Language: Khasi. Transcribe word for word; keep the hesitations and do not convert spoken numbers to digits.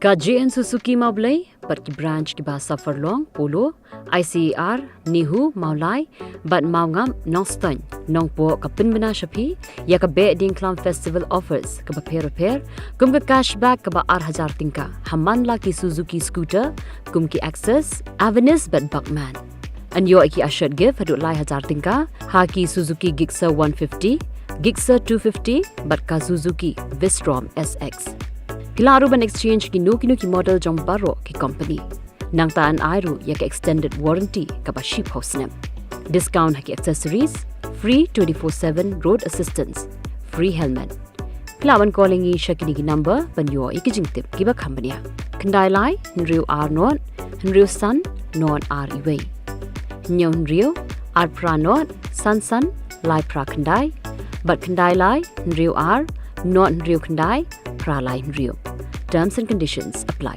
Ka J N Suzuki Mawblei bad ki branch kiba Safarlong, Polo, I C A R, NEHU, Mawlai bad Mawngap, Nongstoiñ, Nongpoh ka pynbna sha phi ïa ka Behdieñkhlam Festival Offers kaba pher bapher, kum ka cashback kaba ar hajar tyngka ha man la ki Suzuki scooter kum ki Access, Avenis bad Buckman. Yn ïoh ïa ki assured gift haduh lai hajar tyngka ha ki Suzuki Gixxer one fifty, Gixxer two fifty bad ka Suzuki Vistrom S X. Ki lah ruh ban exchange kino kino ki model jong baroh ki company. Nangta yn ai ruh ïa ka extended warranty kaba shiphew snem. Discount ha ki accessories, free twenty-four seven road assistance, free helmet. Phi lah ban call ïa ngi sha kine ki number ban ïoh ïa ki jingtip kiba kham bniah: khyndai lai hynriew ar nought hynriew san nought ar uwei, hynñiew hynriew ar phra nought san san lai phra khyndai, bad khyndai lai hynriew ar nought hynriew khyndai phra lai hynriew. Terms and conditions apply.